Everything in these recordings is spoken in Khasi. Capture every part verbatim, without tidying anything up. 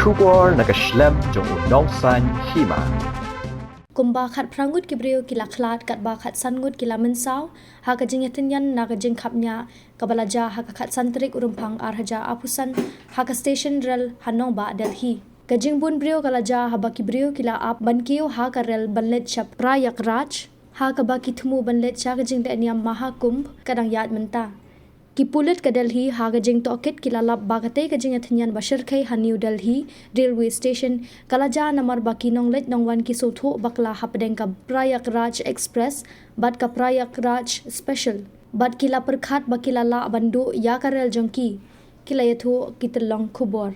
Khubor na ka shlem jong u nongsan hima. Kumba khatphra ngut ki briew ki la khlad katba khatsan ngut ki la mynsaw ha ka jingïatynñian na ka jingkhapngiah kaba la jia ha ka khatsan tarik u Rymphang ar hajar arphew san ha ka station rel ha nongbah Delhi. Ka jingbun briew ka la jia haba ki briew ki la ap ban kiew ha ka rel ban leit sha Prayagraj, ha kaba ki thmu ban leit sha ka jinglehniam Mahakumbh ka dang ïaid mynta. Ki pulit ka Delhi ha ka jingtohkit ki la lap ba katei ka jingïatynñian ba shyrkhei ha New Delhi Railway Station ka la jia namar ba ki nongleit nongwan ki sngewthuh bakla hapdeng ka Prayagraj Express bad ka Prayagraj Special, bad ki la pyrkhat ba ki la lah ban duh ïa ka rel jong ki, ki la ïathuh ki tyllong khubor.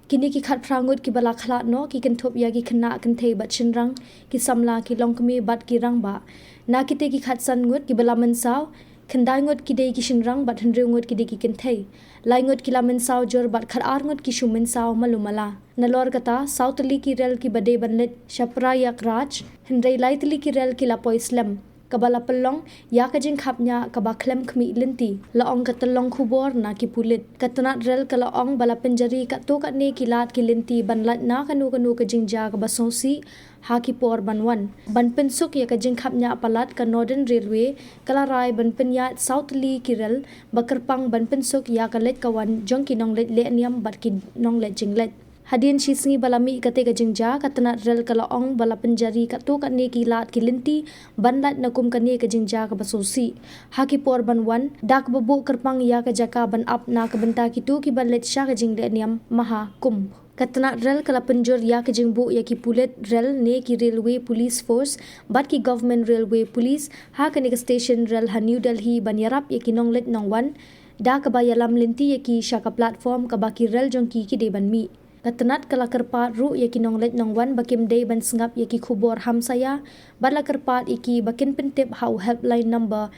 Kine ki khatphra ngut kiba la khlad noh ki kynthup ïa ki khynnah kynthei bad shynrang, ki samla, ki longkmie bad ki rangbah. Na kitei ki khatsan ngut kiba la mynsaw, khyndai ngut ki dei ki shynrang bad hynriew ngut ki dei ki kynthei. Lai ngut ki la mynsaw jur bad khatar ngut ki shu mynsaw malu mala. Nalor kata, saw tylli ki rel kiba dei ban leit sha Prayagraj, hynrei lai tylli ki rel ki la poi slem, kaba la pynlong ïa ka jingkhapngiah kaba khlem khmih lynti, la ong ka tyllong khubor na ki pulit. Ka tnat rel ka la ong ba la pynjari katto katne ki lad ki lynti ban lait na kano kano ka jingjia kaba sngewsih ha ki por ban wan. Ban pynsuk ïa ka jingkhapngiah palat, ka Northern Railway ka la rai ban pynïaid saw tylli ki rel ba kyrpang ban pynsuk ïa ka leit ka wan jong ki nongleit lehniam bad ki nongleit jingleit. Hadien shi sngi ba la mih katei ka jingjia, ka tnat rel ka la ong ba la pynjari katto katne ki lad ki lynti ban lait na kum kane ka jingjia kaba sngewsih ha ki por ban wan, da kaba buh kyrpang ïa ka jaka ban ap na ka bynta kito kiba leit sha ka jinglehniam Mahakumbh. Ka tnat rel ka la pynjur ïa ka jingbuh ïa ki pulit rel ne ki Railway Police Force bad ki Government Railway Police ha kane ka station rel ha New Delhi ban ïarap ïa ki nongleit nongwan, da kaba ïalam lynti ïa ki sha ka platform kaba ki rel jong ki ki dei ban mih. Ka tnat ka la kyrpad ruh ïa ki nongleit nongwan ba kim dei ban sngap ïa ki khubor hamsaïa, bad la kyrpad ïa ki ba kin pyntip ha u helpline number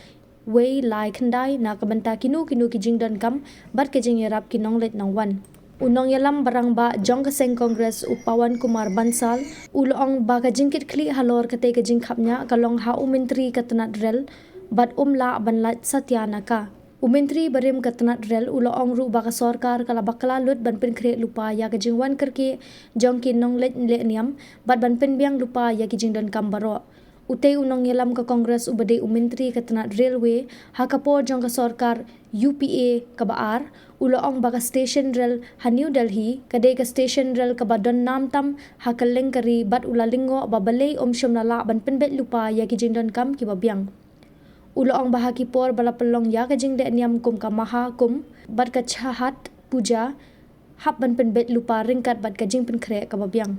wei lai khyndai na ka bynta kino kino ki jingdonkam bad ka jingïarap ki nongleit nongwan. U nongïalam ba rangbah jong ka seng Congress, u Pawan Kumar Bansal, u la ong ba ka jingkitkhlieh halor katei ka jingkhapngiah ka long ha u myntri ka tnat rel, bad um lah ban lait satia na ka. U myntri barim ka tnat rel u la ong ruh ba ka sorkar ka la bakla lut ban pynkhreh lypa ïa ka jingwan kyrkieh jong ki nongleit lehniam, bad ban pynbiang lypa ïa ki jingdonkam baroh. Utei u nongïalam ka Congress uba dei u myntri ka tnat railway ha ka por jong ka sorkar U P A kaba ar, u la ong ba ka station rel ha New Delhi ka dei ka station rel kaba don nam tam ha kylleng ka ri, bad u la lyngngoh ba balei um shym la lah ban pynbeit lypa ïa ki jingdonkam kiba biang. U la ong ba ha ki por ba la pynlong ïa ka jinglehniam kum ka Maha Kumbh bad ka Chhath Puja, hap ban pynbeit lypa ryngkat bad ka jingpynkhreh kaba biang.